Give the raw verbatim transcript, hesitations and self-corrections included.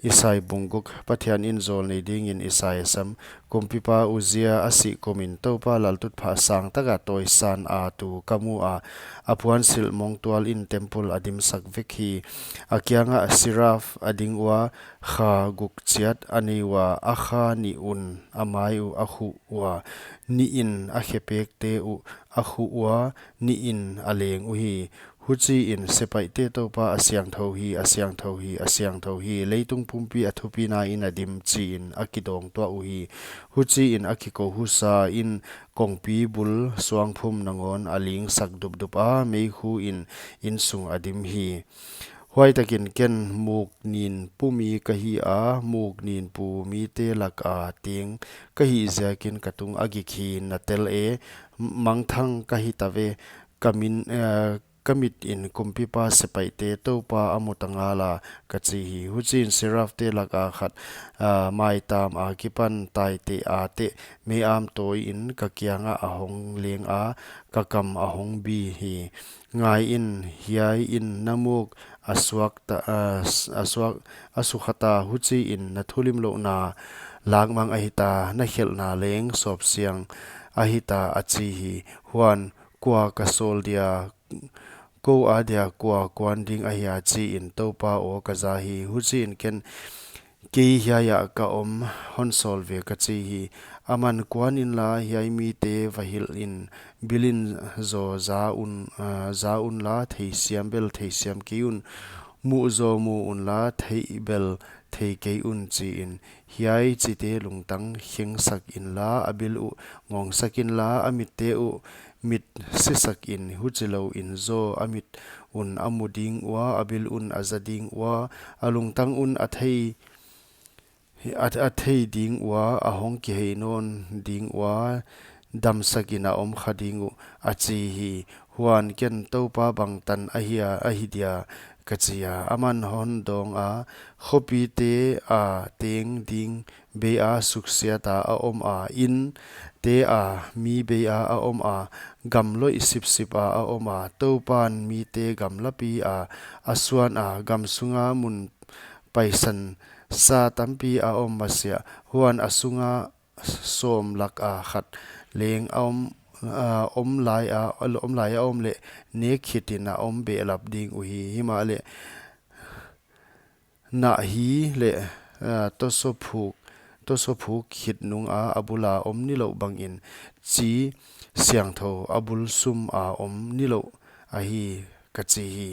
Isai bung guk. Pathian in zawlnei dingin Isai a sam. Kumpipa Uzia a sih kumin Toupa laltutphah sang taka tawisan a tu ka mu a, a puansilh mongtual in temple a dimsak vek hi. A kiangah seraph a ding ua, kha guk chiat a nei ua, a kha nih un a mai uh a khuh ua, nih in a khepekte uh a khuh ua, nih in a leng uhi. Huchiin sepaihte Toupa a siangthou hi, a siangthou hi, a siangthou hi, leitung pumpi a thupina in a dim, chiin a kidawng tuah uhi. Huchiin a kikou husa in kongpi bul suangphum nangawn a lingsak dupdup a, meikhu in innsung a dim hi. Huaitakin ken muk nin pu mi ka hi a, muk nin pu mite laka teng ka hih ziakin ka tung a gik hi, na tel e, mangthang ka hi ta ve, ka min, eh, ka mit in kumpipa sepaihte Toupa a mu ta ngal a, ka chi hi. Huchiin seraphte laka khat, ah, maitam a kipan taiteh a teh mei-am tawi in ka kiangah a hong leng a, ka kam a hong bi hi. Ngai in, hiai in na muk a suak ta, ah, s-, a suak, a sukha ta, huchiin na thulimlouhna lakmang a hi ta, na khelhna leng sawpsiang a hi ta, a chi hi. Huan kua ka sawl dia, kou a dia kua kuan ding ahia, chiin Toupa aw ka za hi. Huchiin ken, kei hiaiah ka om, hon sawl ve, ka chi hi. Aman, kuan inla, hiai mite va hilh in, bil in zaw za un, ah, za unla, theisiam bel theisiam kei un, muh zaw mu unla, theih bel thei kei un, chiin. Hiai chite lungtang khengsak inla, a bil uh ngawngsak inla, a mitte uh mit sisak in, huchilouin zaw a mit un a mu ding ua, a bil un a za ding ua, a lungtang un a thei, a, a thei ding ua, a hong kihei nawn ding ua, damsak in a om kha ding uh, a chi hi. Huan ken, Toupa bangtan ahia, ahi dia, ka chi a. Aman hon dawng a, khopite a teng ding bei a suksiat a a om a, inte a mi bei a a om a, gam loih sipsip a a om a, Toupan mite gamlapi a a suan a, gam sunga mun paisan sa tampi a om masiah, huan a sunga sawm laka khat leng a om, a om lai a, om lai a om leh nek khitin a om behlap ding uhi. Himahleh, nahhi leh, ah, tosaw phuk, tosaw phuk khit nunga a bula om nilouh bangin chi siangthou a bul sum a om nilouh ahi, ka chi hi.